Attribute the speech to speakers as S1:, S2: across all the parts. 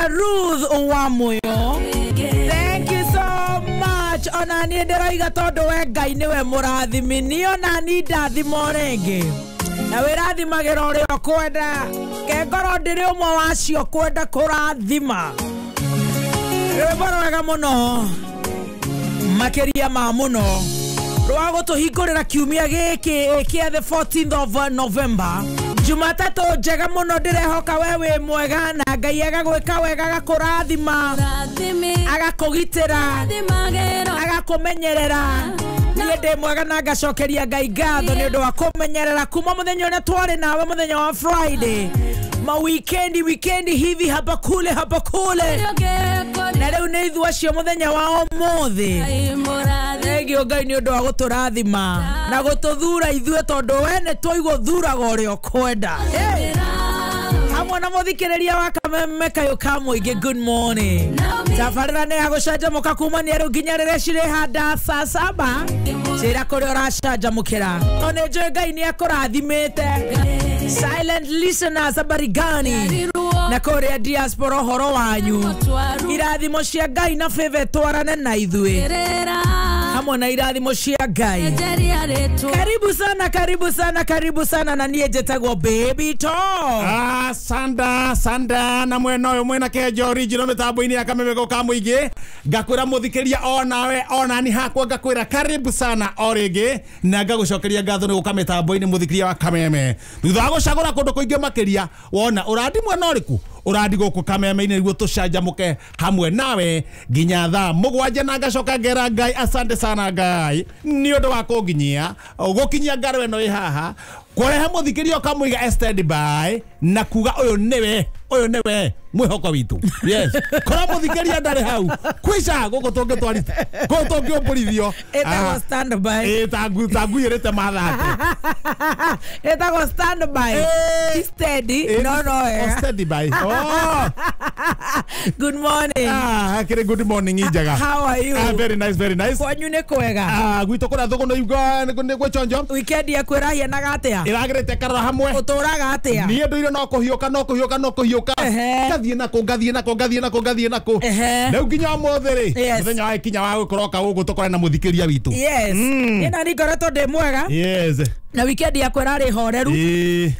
S1: Ruth Wamuyo. Thank you so much. Ona niĩ ndĩroiga tondũ we Ngai nĩwe mũrathimi, niĩ ona niĩ ndathimo rĩngĩ. Na wĩrathimagĩra ũrĩa ũkwenda. Kengorwo ndĩrĩ ũmwe wacio kwenda kũrathima. Rwĩmbo rwega mũno, makĩria ma mũno, rwa gũtũhingũrĩra kiumia gĩkĩ kĩa the 14th of November. Jumatatũ njega mũno, ndĩrehoka we wĩ mwega na Ngai agagwĩka wega, agakũrathima, agakũgitĩra, agakũmenyerera. Niĩ ndĩ mwega na ngacokeria Ngai ngatho nĩ ũndũ wa kũmenyerera kuma mũthenya ũrĩa twarĩ nawe mũthenya wa Friday. Ma weekendi hivi hapa kule hapa kule, na rĩu nĩ ithuĩ acio mũthenya wa ũmũthĩ. Thengio Ngai nĩ ũndũ wa gũtũrathima na gũtũthura ithuĩ, tondũ we nĩ twaigũthuraga ũrĩa ũkwenda. Hamwe na mũthikĩrĩria wa Kameme kayũ ka mũingĩ, good morning. Tabarĩra nĩ ya gũcanjamũka kumania rĩu nginya rĩrĩa cirĩhanda saa saba. Njĩra kũrĩa ũracanjamũkĩra, no nĩ njũĩ Ngai nĩ akũrathimĩte. Silent listeners, habari gani? Na kũrĩa diaspora ũhoro wanyu, irathimo cia Ngai na favor twarane na ithuĩ hamwe na irathimo cia Ngai. Karibu sana, karibu sana, karibu sana. Na niĩ njĩtagwo Baby Tom.
S2: Ah, sanda sanda na mwena ũyũ mwena Kenja original mĩtambo-inĩ ya Kameme ka mũingĩ. Ngakwĩra mũthikĩria onawe onani hakwa, ngakwĩra karibu sana o rĩngĩ, na ngagũcokeria ngatho nĩ gũka mĩtambo-inĩ mũthikĩria wa Kameme. Thutha wa gũcagũra kũndũ kũingĩ makĩria, wona ũrandi mwena ũrĩkũ? Ũrandi gũkũ Kameme-inĩ nĩguo tũcanjamũke hamwe nawe nginya thaa mũgwanja, na ngacoka ngera Ngai asante sana Ngai nĩ ũndũ wa kũnginyia gũkinyia ngaro ĩno ĩ haha, kũrehe mũthikĩria ũkamũiga stand by na kuga ũyũ nĩwe, ũyũ nĩwe mwĩhoko witũ. Yes, korwo mũthikĩria ndarĩ hau kwica gũkũ tũngĩtwarithia, gũkũ tũngĩũmbũrithio.
S1: Ĩtagwo stand by.
S2: Ta nguĩrĩte mathate.
S1: Ĩtagwo stand by. Ti steady, no no.
S2: Steady by. Oh.
S1: Good morning.
S2: Ah, kĩrĩ good morning njega.
S1: How are you?
S2: Ah, very nice, very nice.
S1: Kwanyu nĩ kwega?
S2: Ah, gwitũ kũrĩa thũgũnũ iuga nĩ gwĩchonjo.
S1: Weekend yaku ĩrahianaga atĩa?
S2: Ĩragĩrĩte karora hamwe.
S1: Ũtũraga atĩa?
S2: Niĩ ndũire no kũhiũka, no kũhiũka, no kũhiũka. Ngathiĩ nakũ, ngathiĩ nakũ, ngathiĩ nakũ, ngathiĩ nakũ. Rĩu nginya ũmũthĩ rĩ, mũthenya wa ikinya wa gũkoroka gũkũ tũkore na mũthikĩria witũ.
S1: Yes. Niĩ na niĩ ngoretwo ndĩ mwega.
S2: Yes.
S1: Na weekend yakwa ĩrarĩ horeru.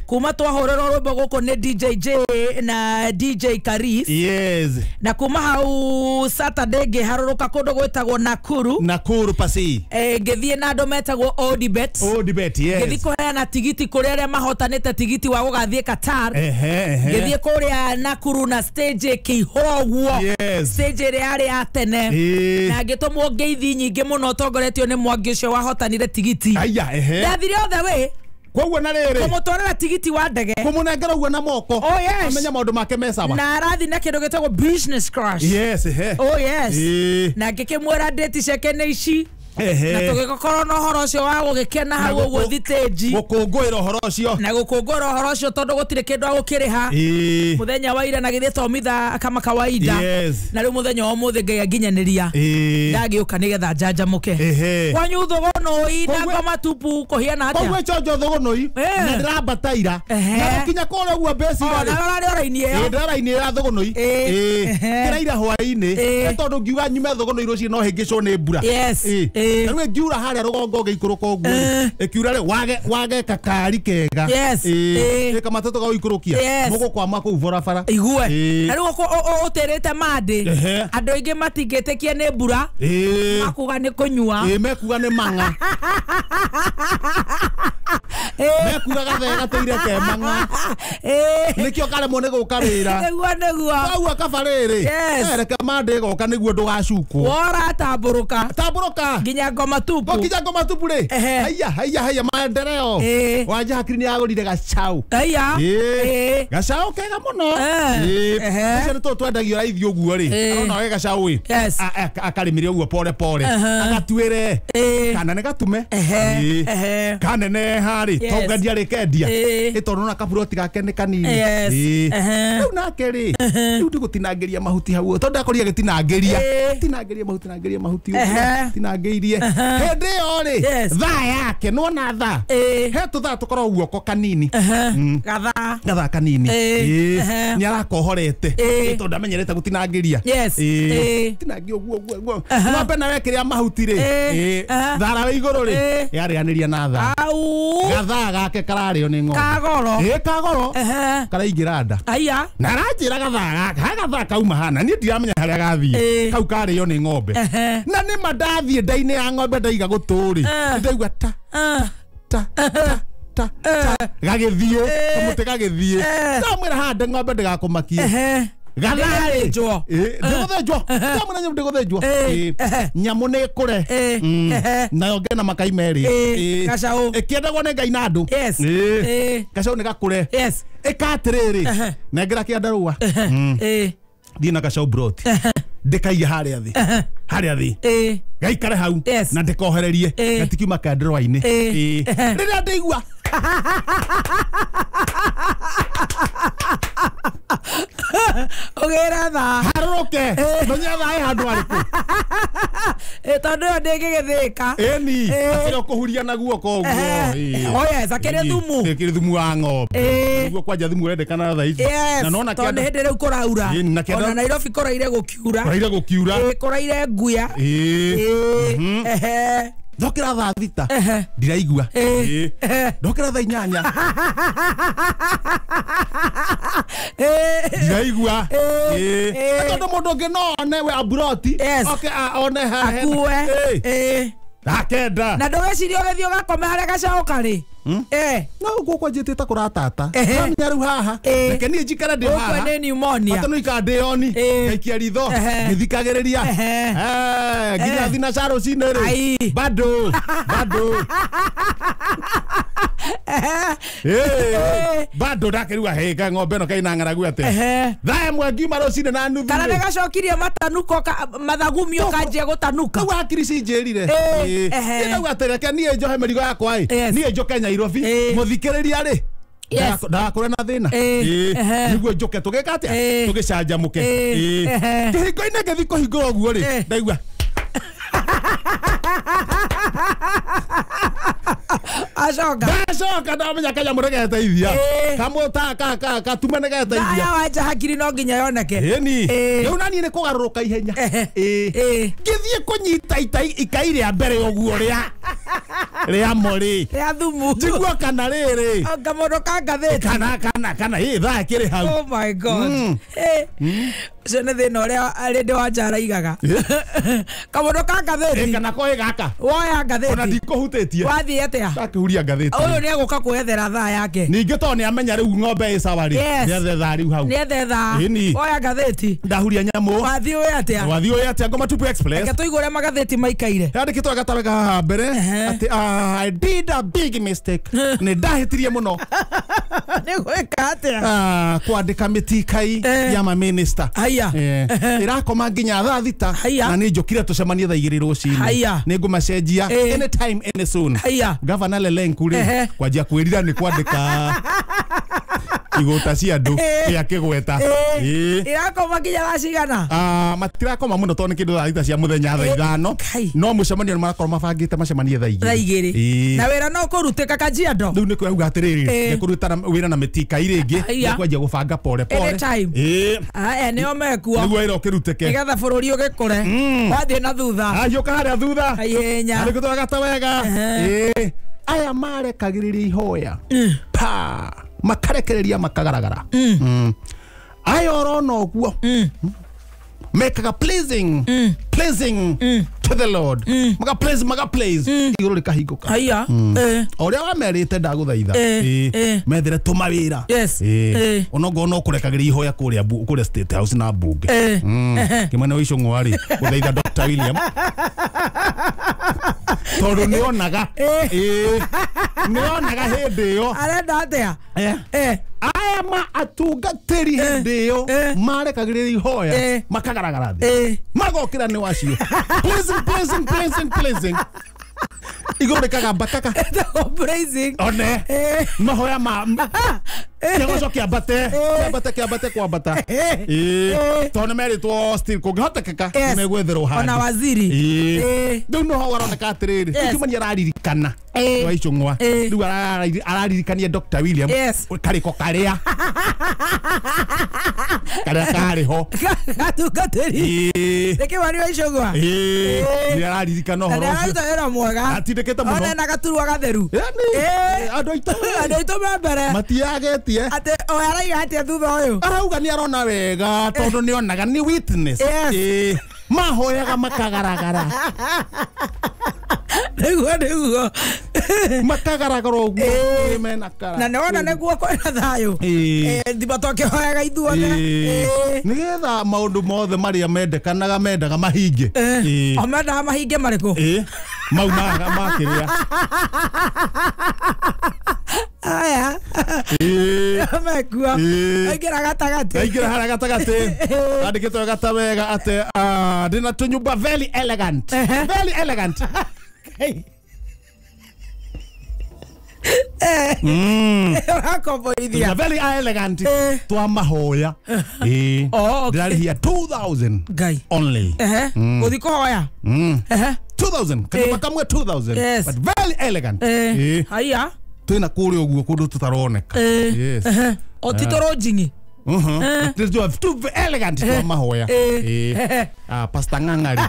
S1: Kuma twahũrĩrwo rwĩmbo gũkũ nĩ DJ J na DJ Karis.
S2: Yes.
S1: Na kuma hau Saturday ngĩharũrũka kũndũ gwĩtagwo Nakuru.
S2: Nakuru pasi.
S1: Ngĩthiĩ na andũ metagwo Odibet.
S2: Odibet, yes.
S1: Ngĩthiĩ kũheana tigiti kũrĩ arĩa mahotanĩte tigiti wa gũgathiĩ Qatar. Ngĩthiĩ kũrĩa Nakuru na stage ĩkĩihũra ũguo.
S2: Yes.
S1: Stage ĩrĩa yarĩ ya tene. Na ngĩtũmwo ngeithi nyingĩ mũno tongoretio nĩ Mwangi ũcio wahotanire tigiti.
S2: Aya, ehe.
S1: Ndathire othe we.
S2: Koguo na rĩrĩ
S1: kũmũtwarĩra tigiti wa ndege,
S2: kũmũnengera ũguo na moko.
S1: Oh yes.
S2: Amenya maũndũ make me sawa.
S1: Na arathi na kĩndũ gĩtagwo business class.
S2: Yes, ehe.
S1: Oh yes. Na ngĩkĩmwĩra date ciake nĩ ici. Na tũgĩkorwo na ũhoro ũcio wa gũgĩkena hau ũguo thitĩnji,
S2: gũkũngũĩra ũhoro ũcio,
S1: na gũkũngũĩra ũhoro ũcio tondũ gũtirĩ kĩndũ agũkĩrĩha. Mũthenya wa ira na gĩthiĩ tomitha kama kawaida.
S2: Yes.
S1: Na rĩu mũthenya wa ũmũthĩ Ngai anginyanĩria ndagĩũka nĩgetha njanjamũke. Kwanyu thũgũnũi na ngoma tupu kũhiana atĩa?
S2: Koguo chonjo thũgũnũi na ndĩrambata ira na gũkinya kũrĩa ũguo mbeci
S1: ira rĩ, na ũrarĩ raini ĩyo.
S2: Ndĩra raini ya thũgũnũi kĩraira hwaĩ-inĩ, tondũ ngiuga nyume thũgũnũi rũciĩ no hĩngĩcwo nĩ mbura.
S1: Yes.
S2: Rĩu ĩngiura harĩa rũgongo ũgĩikũrũka ũguo, ĩkiura rĩ wage kakari kega.
S1: Yes.
S2: Ĩka matatũ gagũikũrũkia mũgũkwama kũu barabara.
S1: Igue. Na rĩu ũtĩrĩte mandĩ, andũ aingĩ matingĩtĩkia nĩ mbura, makuga nĩ kũnyua.
S2: Mekuga nĩ mang'a. Mekuga gathee gatũire ke mang'a. Nĩkĩo karemwo nĩ gũka wĩra.
S1: Nĩguo, nĩguo.
S2: Koguo kaba rĩrĩ, reke mandĩ ĩgoka nĩguo ndũgacukwo.
S1: Wora tambũrũka.
S2: Tambũrũka.
S1: Nginya ngoma tupu.
S2: Nginya ngoma tupu rĩ. Haiya, haiya, haiya, maendeleo. Wanja hakiri nĩ agũrire gacau.
S1: Haiya.
S2: Gacau kega mũno. Ũcio nĩ tũũ twendagio raithi ũguo rĩ. Arona we gacau ĩ. Akarĩmĩre ũguo pore pore. Agatuĩre. Kana nĩ gatume. Kaneneha rĩ, to ngendia rĩ kendia. Ĩ tondũ na kaburoti gake nĩ kanini. Rĩu nake rĩ, rĩu ndigũtinangĩria mahuti hau. Tondũ ndakorire agĩtinangĩria. Tinangĩria mahuti, tinangĩria mahuti. Tinangĩirie. atinangĩirie hĩndĩ ĩyo rĩ thaa yake nĩwona thaa he tũthaa tũkoragwo guoko kanini
S1: gathaa
S2: gathaa kanini nĩ arakohorete tondũ ndamenyerete gũtinangĩria tinangia ũguo ũguo ng'ombe nayo ĩkĩrĩa mahuti rĩ thara wĩ igũrũ rĩ yarĩanĩria na thaa gathaa gake kararĩo nĩ ng'ombe
S1: kagoro
S2: kagoro karaingĩra nda
S1: aya
S2: na aranjĩra gathaa gaka ha gathaa kauma hana niĩ ndiramenya harĩa gathiĩ kau karĩo nĩ ng'ombe na nĩma ndathiĩ nda-inĩ ya ng'ombe ndaiga gũtũ rĩ ndaigua ta ta ta ta ta gagĩthiĩ kamũtĩ gagĩthiĩ ndamwĩra haha ng'ombe ndĩgakũmakie gathaa rĩ ndĩgũthĩnjwo ndamwĩra nyamũ ndĩgũthĩnjwo nyamũ nĩ ĩkũre nayo ngena makai merĩ
S1: gacaũ
S2: ĩkĩendagwo nĩ Ngai na andũ gacaũ nĩ gakũre ĩka atĩrĩrĩ nengera kĩandarũa thiĩ na gacaũ broti ndĩkaiye harĩa thĩ harĩa thĩ gaikare hau na ndĩkohererie gatikiuma kĩandarũa-inĩ rĩrĩa ndĩigua
S1: ũgĩre thaa
S2: harũrũke menya thaa ĩ handũ harĩkũ
S1: tondũ ĩyo ndĩngĩgĩthĩka
S2: ĩni akĩrĩ ũkũhuria na guoko ũguo
S1: oh yes akĩrĩ thumu
S2: akĩrĩ thumu wa ng'ombe nĩguo kwanja thumu ũrendekana thaa ici
S1: na nona tondũ nĩ hĩndĩ rĩu kũraura ona Nairobi kũraire gũkiura
S2: kũraire gũkiura
S1: kũraire nguya
S2: ndokĩra thaa 6 ndiraigua ndokĩra thaa 8 ndiraigua tondũ mũndũ ũngĩ no one we aburoti oke one haha
S1: akue
S2: akenda
S1: na ndũgecirie ũgĩthiĩ ũgakome harĩa gacaũ karĩ
S2: no ũguo kwanjĩtie ta kũratata namenya rĩu haha reke niĩ njikare ndĩ haha
S1: ũkue nĩ pneumonia
S2: ata nĩikara ndĩ oni ngaikia ritho ngĩthikagĩrĩria nginya thinaca rũcinĩ rĩ bado bado bado ndakĩrua hĩ ng'ombe ĩno kaina ng'aragu atĩa thaa ĩmwe ngiuma rũcinĩ na nuthu
S1: kana nĩgacokirie matanuko mathagumio kanjia gũtanuka
S2: rĩu hakiri cinjĩrire ndauga atĩ reke niĩ njohe mĩrigo yakwa ĩ niĩ njoke Nairobi mũthikĩrĩria rĩ ndagakũre na thĩna nĩguo njoke tũgĩka atĩa tũgĩcanjamũke kĩhingo-inĩ ngĩthiĩ kũhingũra ũguo rĩ ndaigua
S1: acoka
S2: ndacoka ndamenya kanyamũ nĩgeteithia kamũta gatume nĩgeteithia
S1: thaya wanja hakiri no nginya yoneke
S2: ĩni rĩu naniĩ nĩ kũgarũrũka ihenya ngĩthiĩ kũnyita ikai rĩa mbere ũguo rĩa mo rĩ
S1: rĩa thumu
S2: njigua kana rĩrĩ
S1: kamũndũ ka ngathĩti
S2: kana kana kana ĩ thaa ĩkĩrĩ hau
S1: oh my god ũcio nĩ thĩna ũrĩa rĩndĩ wanja araigaga kamũndũ ka ngathĩti
S2: kana koĩ gaka
S1: woya ngathĩti
S2: ona ndikũhutĩtie
S1: wathiĩ atĩa
S2: ndakĩhuria ngathĩti
S1: ũyũ nĩ egũka kwethera thaa yake
S2: ningĩ tondũ nĩ amenya rĩu ng'ombe ĩ sawa rĩ nĩethe thaa rĩu hau
S1: nĩethe thaa woya ngathĩti
S2: ndahuria nyamũ
S1: wathiĩ ũĩ atĩa
S2: wathiĩ ũĩ atĩa Ngoma Tupu Express
S1: reke tũigue ũrĩa magathĩti maikaire
S2: yandĩkĩtwo gatawega haha mbere atĩ I did a big mistake nĩ ndahĩtirie mũno
S1: nĩ gwĩka atĩa
S2: kwandĩka mĩtikai ya maminista ĩrakoma nginya thaa 6 na nĩ njũkire tũcemanie thaa 2 rũcinĩ nĩ ngũmacenjia anytime any soon Gavana Lelenku rĩ kwanjia kwĩrira nĩ kwandĩka igũta cia andũ ĩ akĩgweta
S1: ĩrakoma nginya thaa cigana
S2: matirakoma mũno tondũ nĩ kĩndũ thaa 6 cia mũthenya thaa 5 no mũcemanio nĩ marakorwo mabangĩte macemanie thaa
S1: 2 na wĩra no kũrutĩka Kajiado
S2: rĩu nĩ kwauga atĩrĩrĩ nĩ kũruta wĩra na mĩtikai rĩngĩ nĩ kwanjia gũbanga pole pole
S1: aya nĩo mekuo
S2: nĩguo wĩra ũkĩrutĩke
S1: nĩgetha bũrũri ũgĩkũre wathiĩ na thutha
S2: ahiũka harĩa thutha
S1: ihenya
S2: arĩ gũtwagata wega aya marekagĩrĩria ihoya pa makarekereria makagaragara aya ũrona ũguo mekaga pleasing pleasing to the Lord maka please maka please igũrũ rĩkahingũka
S1: haya
S2: o ũrĩa wamerĩte ndagũthaitha methere tũma wĩra onongorwo no kũrekagĩria ihoya kũrĩa kũrĩa State House na mbunge kĩmwena wa Icũng'wa rĩ gũthaitha Dr. William tondũ nĩonaga nĩonaga hĩndĩ ĩyo
S1: arenda atĩa
S2: aya ma atungatĩri hĩndĩ ĩyo marekagĩrĩria ihoya makagaragara thĩ magokĩra nĩ wacio pleasing pleasing pleasing pleasing igũrũ rĩkagamba kaka
S1: praising
S2: one mahoya ma Kĩgoco kĩambate kĩambate kĩambate kwambata. Tondũ nĩ merĩtwo still kũngĩhotekeka
S1: Yes.
S2: nĩmegwetherwo handũ.
S1: Ona waziri.
S2: Rĩu noho aroneka atĩrĩrĩ
S1: Yes.
S2: Kimani araririkana wa Ichung'wa rĩu araririkania Dr. William
S1: Yes.
S2: karĩko karĩa karĩa karĩ ho.
S1: Gatungatĩri. Nĩ Kimani wa Ichung'wa.
S2: Nĩ araririkana
S1: Na
S2: ũhoro
S1: nĩ
S2: ũcio.
S1: araruta wĩra mwega.
S2: Atindĩkĩte mũno.
S1: Ona ena gaturwa gatheru.
S2: Yaani, andũ aitũ
S1: Andũ aitũ me mbere.
S2: matiagĩtie.
S1: Atĩ o araiga atĩa thutha ũyũ?
S2: Arauga nĩ arona wega tondũ nĩ onaga nĩ witness.
S1: Yes.
S2: Mahoyaga makagaragara.
S1: Nĩguo nĩguo.
S2: Makagaragara ũguo mena kara.
S1: Na nĩwona nĩguo kwĩna thayũ. Thima twakĩhoyaga ithuothe.
S2: Nĩgetha maũndũ mothe marĩa mendekanaga mendaga mahinge.
S1: O mendaga mahinge marĩkũ?
S2: Mau makĩrĩa.
S1: Aya. Mekua. Aingĩra gatagatĩ.
S2: Aingĩra harĩa gatagatĩ. Andĩkĩtwo gata wega atĩ ndĩna tũnyũmba very elegant. Very elegant.
S1: Ũrakomborithia.
S2: Very elegant. Twa mahoya. Ndĩrarĩhia 2000
S1: Ngai.
S2: Only.
S1: Gũthiĩ kũhoya.
S2: 2000. Kanyũmba kamwe 2000.
S1: Yes.
S2: But very elegant.
S1: Haiya.
S2: Twĩna kũrĩa ũguo kũndũ tũtaroneka. Yes.
S1: O ti tũrũnjing'i.
S2: Too elegant twa mahoya. Pastor Ng'ang'ari.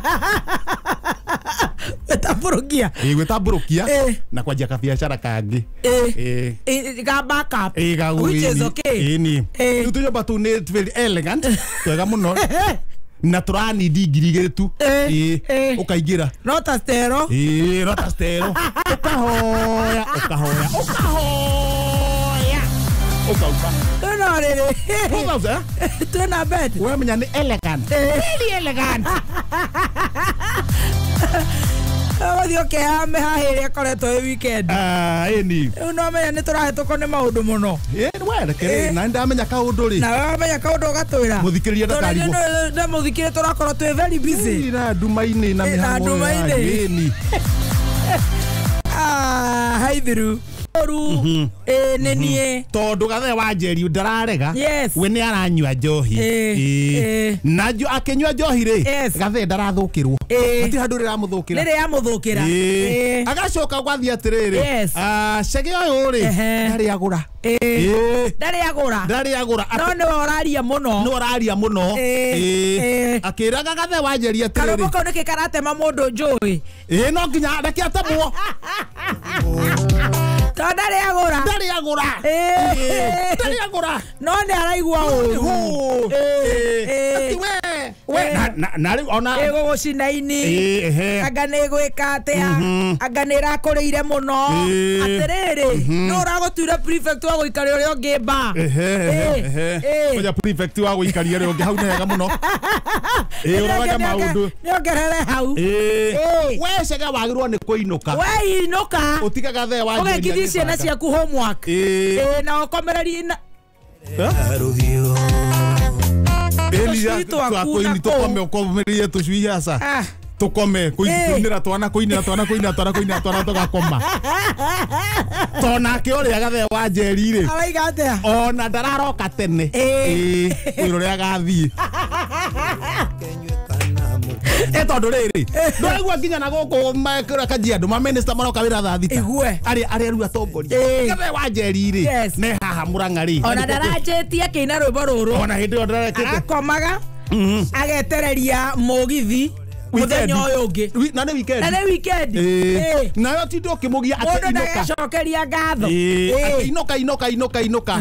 S1: Gwĩtambũrũkia.
S2: Gwĩtambũrũkia na kwanjia kabiacara kangĩ.
S1: Ga backup. Which is okay.
S2: Rĩu tũnyũmba tũu nĩ very elegant twega mũno na tũranindi 2,000 tu. Ũkaingĩra.
S1: No ta stero.
S2: No ta stero. Ũkahoya ũkahoya ũkahoya ũkauka.
S1: Twĩna rĩrĩ.
S2: 2000
S1: Twĩna bed.
S2: We menya nĩ elegant. Very elegant.
S1: Ũgũthiĩ ũkehame haha ĩrĩa ĩkoretwo ĩ weekend.
S2: Ĩni.
S1: Rĩu no menya nĩ tũrahĩtũkwo nĩ maũndũ mũno.
S2: We reke na nĩndamenya kaũndũ rĩ.
S1: Na we wamenya kaũndũ ũgatwĩra.
S2: Mũthikĩrĩria ndakarigwo.
S1: Na mũthikĩrĩria tũrakorwo twĩ very busy.
S2: Na nduma-inĩ na
S1: Na
S2: mĩhang'o
S1: nduma-inĩ.
S2: Ĩni.
S1: Haithiru. Ũru. Nĩ niĩ.
S2: Tondũ Gathe wa Njeri ndararega.
S1: Yes.
S2: We nĩ aranyua njohi. Na akĩnyua njohi rĩ.
S1: Yes.
S2: Gathe ndarathũkĩrwo. Hatirĩ handũ rĩramũthũkĩra.
S1: Rĩrĩ yamũthũkĩra.
S2: Agacoka gwathiĩ atĩrĩrĩ.
S1: Yes.
S2: Cege ũyũ rĩ. Ndarĩ agũra.
S1: Ndarĩ agũra.
S2: Ndarĩ agũra.
S1: No nĩwe ũraria mũno.
S2: Nĩwe ũraria mũno. Akĩraga Gathe wa Njeri atĩrĩrĩ.
S1: Karũmbo kau nĩkĩ karatema mũndũ njũĩ.
S2: No nginya reke atemwo.
S1: Tondũ ndarĩ agũra.
S2: Ndarĩ agũra. Ndarĩ agũra.
S1: No nĩ araigua ũru.
S2: Ati we. We na rĩu ona
S1: ĩgũgũcina ini. Anga nĩ ĩgwĩka atĩa. Anga nĩ ĩrakũrĩire mũno. Atĩrĩrĩ, no ũragũtuire prefect wa gũikaria ũrĩa ũngĩ mba.
S2: Oja prefect wa gũikaria ũrĩa ũngĩ hau nĩ hega mũno. Ũroraga maũndũ.
S1: Nĩongerere hau.
S2: We Cege wagĩrĩirwo nĩ kũinũka.
S1: We inũka.
S2: Ũtige Gathe wa Njeri.
S1: Ũgekithie ciana ciaku homework. Na ũkomererie na
S2: tũkome ũkomererie tũcui aca. Tũkome kũinĩra twana kũinĩra twana kũinĩra twana kũinĩra twana tũgakoma. Tondũ nake ũrĩa Gathe wa Njeri rĩ.
S1: Araiga atĩa?
S2: Ona ndararoka tene. Wĩra ũrĩa agathiĩ. Tondũ rĩrĩ ndũraigua nginya na gũkũ kũrĩa Kajiado ma minister maroka wĩra thaa 6.
S1: Igue.
S2: Arĩa rĩu atongoria. Gathe wa Njeri rĩ ne haha Murang'a rĩ.
S1: Ona ndaranjĩtie akĩina rwĩmbo rũrũ.
S2: Ona hĩndĩ ĩyo ndarekĩte.
S1: Arakomaga agetereria mũgithi mũthenya ũyũ ũngĩ.
S2: Na nĩ weekend.
S1: Na nĩ weekend.
S2: Nayo ti ndũkĩmũgia atĩ
S1: Mũndũ
S2: inũka.
S1: ndagacokeria ngatho.
S2: Atĩ inũka inũka inũka inũka.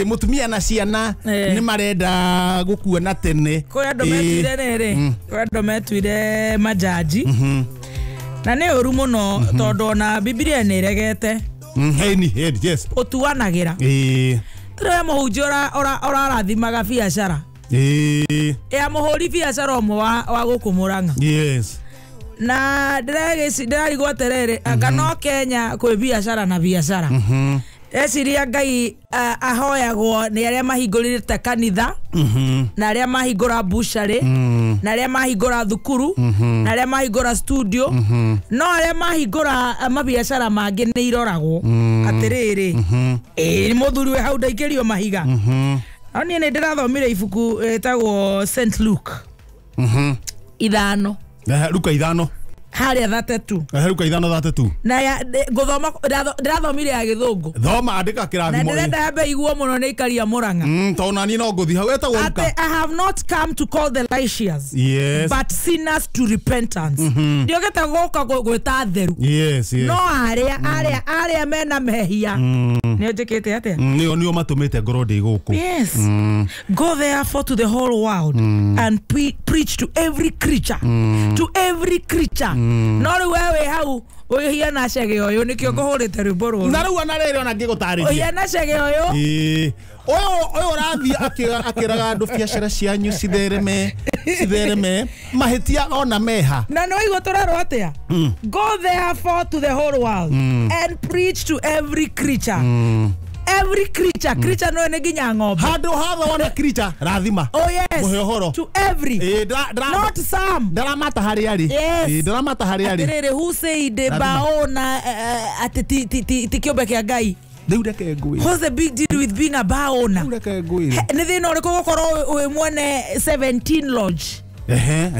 S2: Mũtumia na ciana nĩ marenda gũkuona tene.
S1: Kũrĩ andũ metuire rĩrĩ. Kũrĩ andũ metuire majaji. Na nĩ ũru mũno tondũ ona Bibilia nĩ ĩregete.
S2: Ĩni, yes.
S1: Ũtuanagĩra. Tũrĩ mũhunjia ũrarathimaga biacara. Ya mũhũri biacara ũmwe wa gũkũ Murang'a.
S2: Yes.
S1: Na ndĩrarigwo atĩrĩrĩ, anga no Kenya kwĩ biacara na biacara. Eciria Ngai ahoyagwo nĩ arĩa mahingũrĩte kanitha na arĩa mahingũra bucharĩ na arĩa mahingũra thukuru na arĩa mahingũra studio no arĩa mahingũra mabiacara mangĩ nĩ iroragwo atĩrĩrĩ ĩĩ mũthuri wĩ hau ndaikĩrio mahiga. No niĩ nĩ ndĩrathomire ibuku rĩtagwo St Luke 5
S2: Luka 5
S1: harĩa 32
S2: Luka 5:32
S1: na ngũthoma ndĩrathomire ya gĩthũngũ
S2: thoma andĩka kĩrathimo
S1: na ndĩrenda yambe iguo mũno nĩ ikaria Murang'a
S2: tondũ nani no ngũthi hau etagwo Luka.
S1: I have not come to call the righteous,
S2: yes,
S1: but sinners to repentance. Ndiokĩte gũka gwĩta atheru.
S2: Yes, yes.
S1: No arĩa mena mehia nĩo njĩkĩte atĩa?
S2: Nĩo matũmĩte ngorwo ndĩ gũkũ.
S1: Yes. Go therefore to the whole world and preach to every creature. To every creature. No rĩu we wĩ hau ũhiana cege ũyũ nĩkĩo ngũhũrĩte rwĩmbo rũrũ.
S2: Na rĩu ona rĩrĩ ona ngĩgũtarĩria
S1: ũhiana cege ũyũ.
S2: Ĩĩ ũyũ ũrathiĩ akĩraga andũ biacara cianyu cithereme mahĩtia ona meha.
S1: Na nĩ waigua tũrerwo atĩa? Go therefore to the whole world and preach to every creature. Every creature. Creature no nĩ nginya ng'ombe.
S2: Handũ hothe wona creature rathima.
S1: Oh yes.
S2: Mũhe ũhoro.
S1: To every. Not some.
S2: Ndaramata harĩa arĩ.
S1: Yes.
S2: Ndaramata harĩa arĩ.
S1: Atĩrĩrĩ, who said baona atĩ ti kĩũmbe kĩa Ngai?
S2: Rĩu reke ngwĩre.
S1: What's the big deal with being a bar owner?
S2: Rĩu reke ngwĩre.
S1: Nĩ thĩna ũrĩkũ gũkorwo wĩ mwene 17 lodge? Ehe.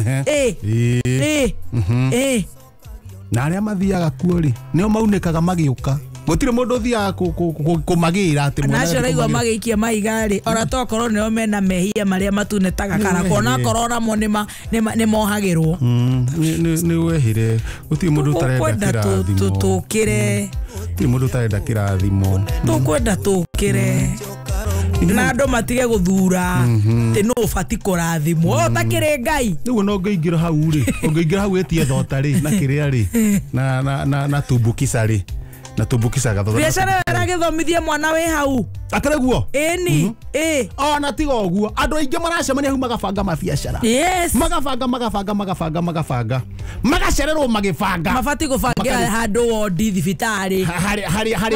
S2: Na arĩa mathiaga kuo rĩ nĩo maunĩkaga magĩũka. Gũtirĩ mũndũ ũthiaga kũmagĩra atĩ
S1: mwene. Nacio raigua magĩikia mahiga rĩ ona tokorwo nĩo mena mehia marĩa matune tagakara kuona korwo namo nĩ mohagĩrwo.
S2: Nĩ wehire gũtirĩ mũndũ ũtarenda kĩrathimo.
S1: Tũkĩre.
S2: Gũtirĩ mũndũ ũtarenda kĩrathimo.
S1: Tũkwenda tũkĩre. Na andũ matige gũthura atĩ nũ ũbatiĩ kũrathimwo ũtakĩrĩ Ngai.
S2: Rĩu ona ũngĩingĩra hau rĩ ũngĩingĩra hau wĩtie thota rĩ na kĩrĩa rĩ na tumbukisa rĩ na tumbukisa gathotha.
S1: Biacara ĩragĩthomithia mwana wĩ hau.
S2: Akĩrĩ guo?
S1: Ĩni. Ĩ.
S2: Ona tiga ũguo andũ aingĩ maracemania hau magabanga mabiacara.
S1: Yes.
S2: Magabanga magacererwo magĩbanga.
S1: Mabatiĩ gũbangĩra handũ wondi thibitarĩ.
S2: Harĩa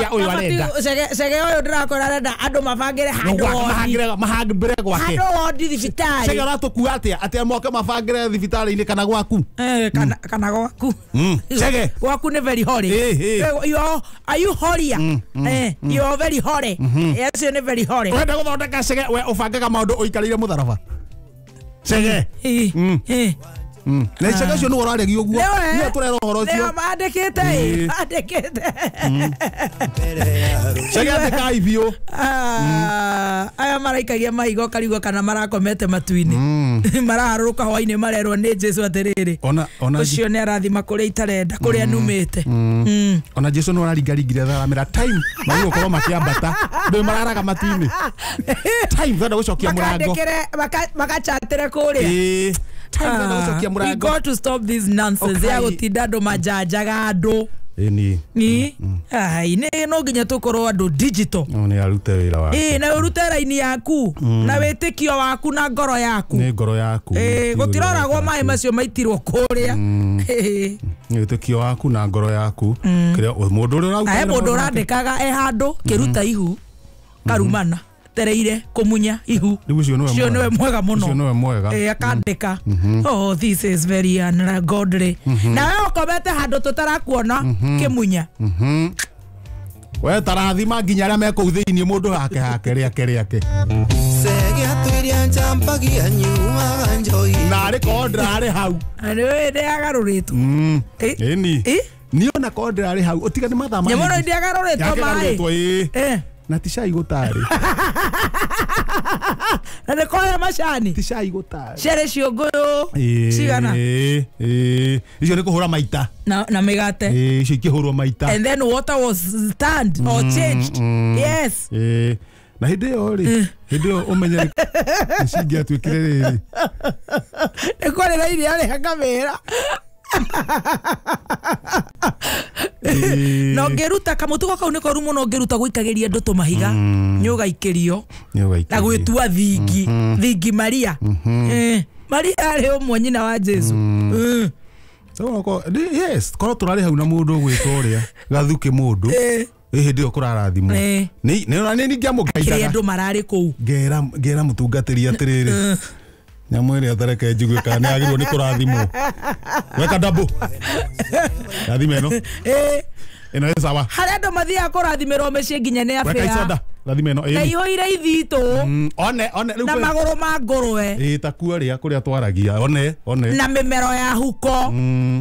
S2: ũyũ arenda.
S1: Cege ũyũ ndĩrakora arenda andũ mabangĩre handũ wondi.
S2: Mahangĩre gwake.
S1: Handũ wondi thibitarĩ.
S2: Cege ũratũkua atĩa? Atĩ moke mabangĩre thibitarĩ-inĩ kana gwaku?
S1: Kana gwaku.
S2: Cege.
S1: Gwaku nĩ very holy. Are you holier? You are very holy. Yes, you are very holy.
S2: Ũrenda gũthondeka cege we ũbangaga maũndũ ũikarĩire mũtharaba. Cege. Na cege ũcio nĩwe ũraregia ũguo. Nĩwe tũrera ũhoro ũcio.
S1: Nĩwe mandĩkĩte. Mandĩkĩte.
S2: Cege andĩkai biũ.
S1: Aya maraikagia mahiga ũkarigwo kana marakomete matu-inĩ. Maraharũrũka hwainĩ marerwo nĩ Jesu atĩrĩrĩ. Ũcio nĩ arathima kũrĩa itarenda kũrĩa numĩte.
S2: Ona Jesu no araringaringire tharamĩra time magũkorwo makĩambata. Ndũĩ mararaga matu-inĩ. Time thenda gũcokia mũrango.
S1: Makachatĩre kũrĩa. We got to stop this nonsense. Ya gũtinda andũ majanjaga andũ.
S2: Ĩni.
S1: Ai nĩ no nginya tũkorwo andũ digital.
S2: No nĩ arute wĩra waku.
S1: Na ũrute raini yaku na wĩtĩkio waku na ngoro yaku.
S2: Nĩ ngoro yaku.
S1: Gũtiroragwo maĩ macio maitirwo kũrĩa.
S2: Wĩtĩkio waku na ngoro yaku. Kĩrĩa mũndũ ũrĩa ũraruta.
S1: He mũndũ ũrandĩkaga e handũ kĩruta ihu karumana. Tereire kumunya ihu.
S2: Ũcio
S1: nĩwe mwega mũno.
S2: Ũcio nĩwe mwega.
S1: Akandĩka. Oh, this is very ungodly. Na we ũkomete handũ tũtarakuona kĩmunya.
S2: We tarathima nginya arĩa me kũu thĩinĩ mũndũ hake hake rĩake rĩake. Na arĩ korwo ndĩrarĩ hau.
S1: Nĩũĩ ndĩagarũrĩtwo.
S2: Ĩni. Niĩ ona korwo ndĩrarĩ hau ũtiga nĩ mathaa.
S1: Nyamũ ĩno ndĩagarũrĩtwo maĩ.
S2: Na ti cai gũtarĩ.
S1: Na nĩ kũrĩa macani.
S2: Ti cai gũtarĩ.
S1: Ciarĩ ciũngũyũ cigana.
S2: Icio nĩ kũhũra maita.
S1: Na mĩgate.
S2: Icio ikĩhũrwo maita.
S1: And then water was turned or changed. Yes.
S2: Na hĩndĩ ĩyo rĩ, hĩndĩ ĩyo ũmenye cingĩatuĩkire rĩrĩ.
S1: Nĩ kwarĩ na iria rĩa ngamĩra. Na ũngĩruta kamũtugo kau nĩ koru mũno ũngĩruta gũikagĩria andũ tũmahiga nĩ ũgaikĩrio na gwĩtua thingi thingi Maria. Maria arĩ ũmwe nyina wa Jesu.
S2: Yes, korwo tũrarĩ hau na mũndũ ũgwĩtwo ũrĩa gathukĩ mũndũ. Hĩndĩ ĩyo kũrarathimwo. Nĩ nĩ ningĩamũgaithaga.
S1: Kĩrĩa andũ mararĩ kũu.
S2: Ngera mũtungatĩri atĩrĩrĩ. Nyamũ ĩrĩa tareke njigue kana nĩ yagĩrĩirwo nĩ kũrathimwo. Weka double. Rathime ĩno. Ĩno ĩ sawa.
S1: Harĩa andũ mathiaga kũrathimĩrwo mĩciĩ nginya nĩ
S2: Weka
S1: abĩa.
S2: icoda. Rathime ĩno.
S1: Na ihũire ithitũ.
S2: One one rĩu.
S1: Na magũrũ ma ngũrwe.
S2: Ĩ ta kuo rĩa kũrĩa twaragia. One one.
S1: Na mĩmero ya huko.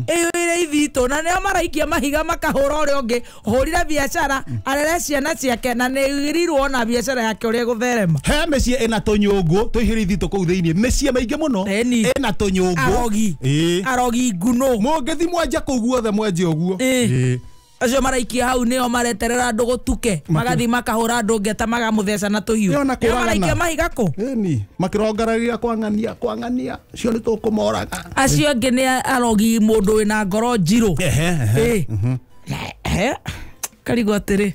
S1: Ĩihũire ithitũ na nĩo maraikia mahiga makahũra ũrĩa ũngĩ. Ũhũrire biacara arere ciana ciake na nĩ ĩrirwo na biacara yake ũrĩa ĩgũtherema.
S2: He mĩciĩ ĩna tũnyũngũ tũihũire ithitũ kũu thĩinĩ. Mĩciĩ maingĩ mũno. Ĩna tũnyũngũ.
S1: Arogi. Arogi ngunũ.
S2: Mũngĩthi mwenje kũu guothe mwenje ũguo.
S1: Acio maraikia hau nĩo mareterera andũ gũtuke magathi makahũra andũ ngeta magamũtheca na tũhiũ. Nĩo maraikia mahiga kũ?
S2: Ĩni makĩrongaragia kwang'ania kwang'ania cio nĩ tũkũmoraga.
S1: Acio angĩ nĩ arogi mũndũ wĩna ngoro njirũ. Karigwo atĩrĩ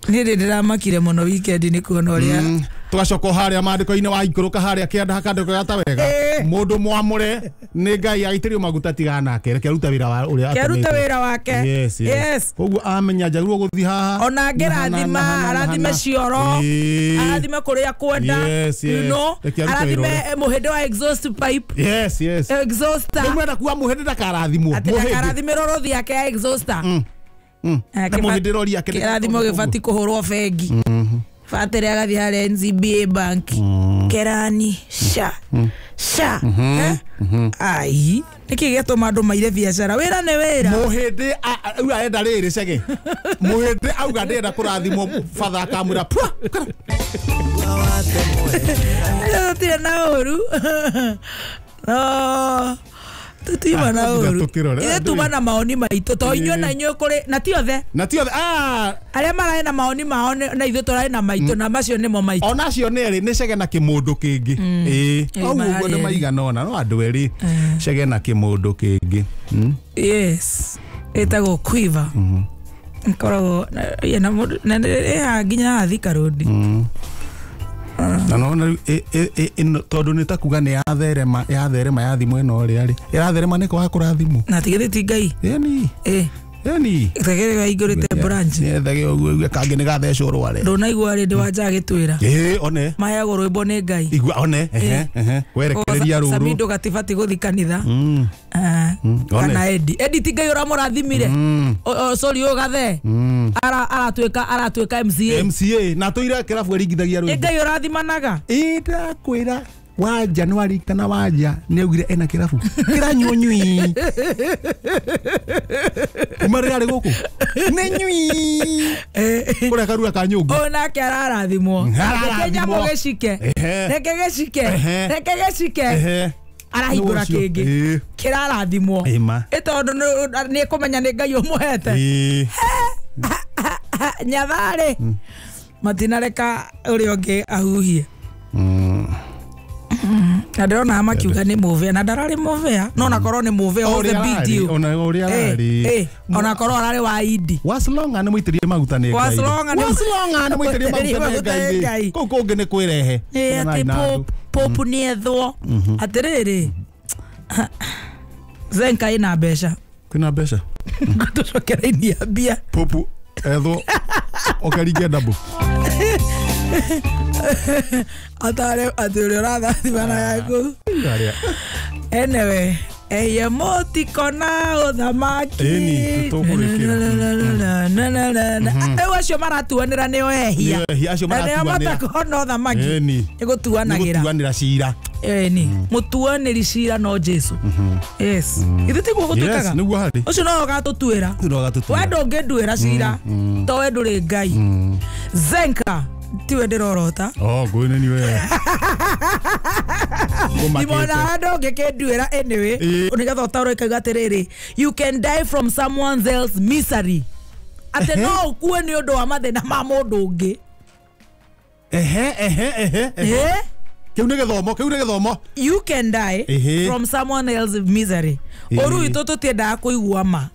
S1: niĩ ndĩramakire mũno weekend nĩ kuona ũrĩa
S2: tugacoka harĩa maandĩko-inĩ wa ikũrũka harĩa kĩanda hakandĩko gata wega mũndũ mwamũre nĩ Ngai aitĩrĩrio maguta tigana nake reke arute wĩra wa ũrĩa
S1: atũmĩte arute wĩra wake.
S2: Yes, yes. Koguo amenya njagĩrĩirwo gũthiĩ haha
S1: ona angĩrathima arathime cioro arathime kũrĩa kwenda arathime mũhĩndĩ wa exhaust pipe.
S2: Yes, yes.
S1: Exhauster
S2: nĩ mwenda kuga mũhĩndĩ ndakarathimwo
S1: atĩ ndakarathimĩrwo rũthi yake ya exhauster.
S2: Na mũhĩndĩ rori yake
S1: kĩrathimo gĩbatiĩ kũhũrwo bengi. Fatere agathi harĩa NCBA Bank. Kerani sha sha. Ai nĩkĩ gĩatũma andũ maire biacara wĩra nĩ wĩra.
S2: Mũhĩndĩ rĩu arenda rĩrĩ cege. Mũhĩndĩ auga ndĩrenda kũrathimwo batha akamwĩra pua.
S1: Tũtirĩ na ũru. No tutima na ũru. Ithe tuma na maoni maitũ to inyuĩ na inyuĩ kũrĩ na ti othe.
S2: Na ti othe.
S1: Arĩa mararĩ na maoni mao na ithuĩ tũrarĩ na maitũ na macio nĩmo maitũ.
S2: Ona acio nĩ erĩ nĩ cege na kĩmũndũ kĩngĩ. Ĩĩ. Au ũguo nĩ maigana ona no andũ erĩ cege na kĩmũndũ kĩngĩ.
S1: Yes. Ĩtagwo quiver. Nkoragwo na mũndũ na ĩha nginya Thika Road.
S2: Na nona tondũ nĩ ta kuga nĩ yatherema yatherema yathi mwena ũrĩa rĩ ĩratherema nĩ kwaga kũrathimwo
S1: na tigithĩ ti Ngai.
S2: Ĩni ĩni
S1: tegere waingũrĩte branch
S2: nĩethage ũguo igue kangĩ nĩ gathecwo rware
S1: ndũnaigua rĩndĩ wanja agĩtwĩra
S2: ĩĩ one
S1: maheagwo rwĩmbo nĩ Ngai
S2: igua one ehe ehe werekereria rũrũ
S1: Samido gatibati gũthi kanitha kana Edi Edi ti Ngai ũramũrathimire sorry ũyũ gathe aratuĩka MCA
S2: MCA na tũire kĩrabu ĩringithagia rwĩmbo
S1: Ngai ũrathimanaga
S2: ĩ ndakwĩra wanja nĩ warikana wanja nĩ augire ena kĩrabu kĩranyuo nyui kuma rĩrĩa arĩ gũkũ nĩ nyui kũrĩa karura ka nyũngũ
S1: ũyũ nake ararathimwo reke nyamũ gĩcike reke gĩcike reke gĩcike arahingũra kĩngĩ kĩrarathimwo ĩ tondũ nĩ kũmenya nĩ Ngai ũmũhete nyatharĩ matinareka ũrĩa ũngĩ ahuhie. Na ndĩrona makiuga nĩ mũbĩa na ndararĩ mũbĩa no onakorwo nĩ mũbĩa was the big deal
S2: ona ũrĩa ararĩ
S1: onakorwo ararĩ wa Idi
S2: Waslonga nĩ mũitĩrĩrie maguta nĩ Ngai Waslonga nĩ mũitĩrĩrie maguta nĩ Ngai kũu kũngĩ nĩ kwĩrehe
S1: atĩ Pope nĩ ethwo atĩrĩrĩ Zenka ĩna mbeca
S2: kwĩna mbeca
S1: ngũtũcokereinia mbia
S2: Pope ethwo ũkaringe ndabũ
S1: atare atĩ ũrĩa ũrathathimana yaku anyway eye mũtikona ũthamaki rĩu acio maratuanĩra nĩo ehia na nĩo matakona ũthamaki nĩ gũtuanagĩra
S2: cira
S1: ĩni mũtuanĩri cira no Jesu. Yes ithuĩ tiguo gũtuĩkaga ũcio no ũgatũtuĩra we ndũngĩnduĩra cira to we ndũrĩ Ngai. Zenka tiwe ndĩrorota
S2: ngũĩ nĩ niwe
S1: Imona andũ ngĩkĩnduĩra anyway nĩgetha ũtaũrwo ĩkauga atĩrĩrĩ you can die from someone else misery atĩ no ũkue nĩ ũndũ wa mathĩna ma mũndũ ũngĩ.
S2: Ehe ehe ehe kĩu nĩ gĩthomo kĩu nĩ gĩthomo
S1: you can die from someone else misery. Ũru witũ tũtiendaga kũigua ma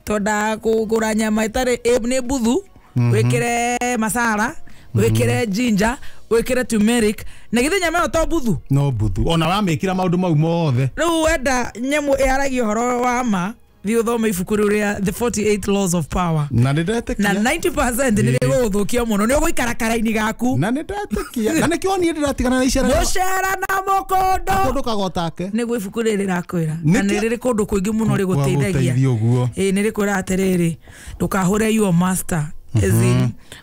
S1: twendaga kũgũra nyama ĩtarĩ nĩ mbuthu wĩkĩre masala wĩkĩre ginger wĩkĩre turmeric na githĩ nyama ĩyo to mbuthu
S2: no mbuthu ona wamĩkĩra maũndũ mau mothe
S1: rĩu wenda nyamũ ĩaragia ũhoro wa ma Thiĩ ũthome ibuku rĩu rĩa The 48 Laws of Power.
S2: Na nĩ ndetĩkia.
S1: Na 90% nĩ rĩgũgũthũkia mũno, nĩ ũgũikara karaini gaku.
S2: Na nĩ ndetĩkia. Na nĩkĩo niĩ ndĩratigana na icera.
S1: Mũcera na mũkũndũ.
S2: Kũndũ kagotake.
S1: Nĩguo ibuku rĩrĩ rĩrakwĩra. Na nĩ rĩrĩ kũndũ kũingĩ mũno rĩgũteithagia. Ĩĩ nĩ rĩkwĩra atĩrĩrĩ, ndũkahũre your master.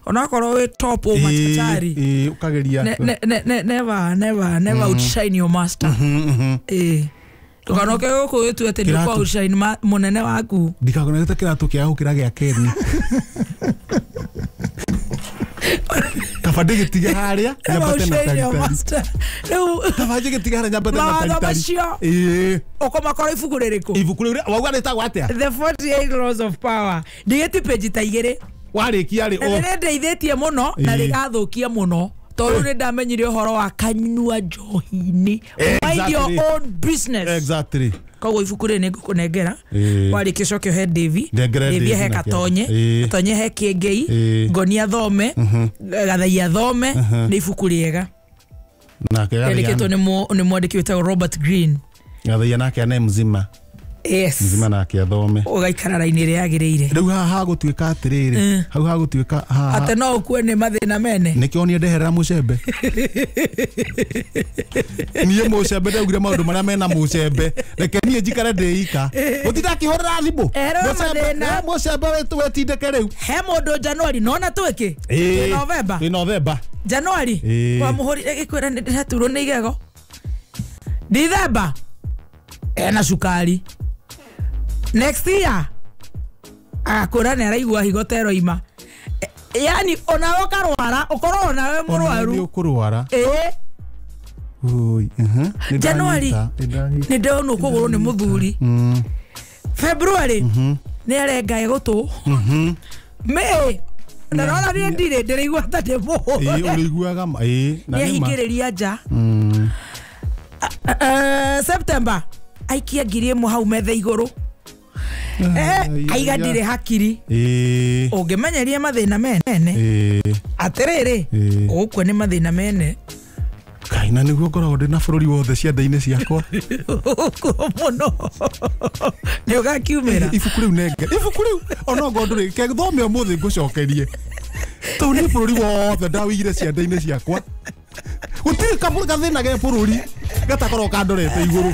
S1: Onakorwo wĩ top o machachari.
S2: Ũkageria.
S1: Never outshine your master. Ndũkanoke gũkũ wĩtue atĩ nĩ ũkũ outshine mũnene waku.
S2: Ndikagonete kĩratũ kĩa gũkĩra gĩa Keni. Kaba ndĩgĩtige harĩa nyambate na taritari.
S1: Rĩu
S2: kaba ndĩgĩtige harĩa nyambate na taritari.
S1: Mawatho macio. Ũkũmakora ibuku rĩrĩkũ?
S2: Ibuku rĩu wauga rĩtagwo atĩa?
S1: The 48 Laws of Power. Ndigĩti page ta igĩrĩ.
S2: Warĩkia rĩ
S1: o. Nĩ rĩndeithĩtie mũno na rĩgathũkia mũno. Tondũ nĩ ndamenyire ũhoro wa kanyua njohi-inĩ. Mind your own business.
S2: Exactly.
S1: Koguo ibuku rĩrĩ nĩ ngũkũnengera. Warĩkia ũcoke ũhe Davy. Davy he Gatonye. Gatonye he Kĩengei. Ngoni athome. Gathai athome. Nĩ ibuku rĩega.
S2: Nake
S1: rĩandĩkĩtwo nĩ mwandĩki wĩtagwo Robert Greene.
S2: Gathai nake ane mzima.
S1: Yes.
S2: Mzima nake athome.
S1: Ũgaikara raini ĩrĩa yagĩrĩire.
S2: Rĩu haha hagũtuĩka atĩrĩrĩ. Hau hagũtuĩka haha.
S1: Atĩ no ũkue nĩ mathĩna mene.
S2: Nĩkĩo niĩ ndeherera mũcembe. Niĩ mũcembe ndaugire maũndũ marĩa mena mũcembe. Reke niĩ njikare ndĩika. Gũtindakĩhũrĩra thimũ. Mũcembe wetindĩke rĩu.
S1: He mũndũ January nona twĩkĩ? Twĩ November.
S2: Twĩ November.
S1: January. Wamũhũrire gĩkwĩra nĩ ndĩraturwo nĩ igego. December. Ena cukari. Next year agakwĩra nĩ araigua higo ta ĩroima. Yani onawe ũkarwara, ũkorwo onawe mũrwaru.
S2: Nĩ ũkũrwara.
S1: January nĩ ndĩronwo kũgũrũ nĩ mũthuri. February nĩ arenga gũtũ. May ndarora niĩ ndirĩ ndĩraigua ta ndĩ mũhũre.
S2: Ũrĩiguaga ma.
S1: Nĩ ahingĩrĩria nja. September aikia 1,000 hau metha igũrũ. Aiga ndirĩ hakiri. Ũngĩmenyeria mathĩna mene. Atĩrĩrĩ, ũgũkua nĩ mathĩna mene.
S2: Kai na nĩguo ngoragwo ndĩ na bũrũri wothe cianda-inĩ ciakwa.
S1: Ũguo mũno. Nĩ ũgakiumĩra.
S2: Ibuku rĩu nenge. Ibuku rĩu onokorwo ndũrĩ ke thome ũmũthĩ ngũcokerie. Tondũ nĩ bũrũri wothe ndawĩigire cianda-inĩ ciakwa. Gũtirĩ gathĩna ge bũrũri gatakorwo kandorete igũrũ.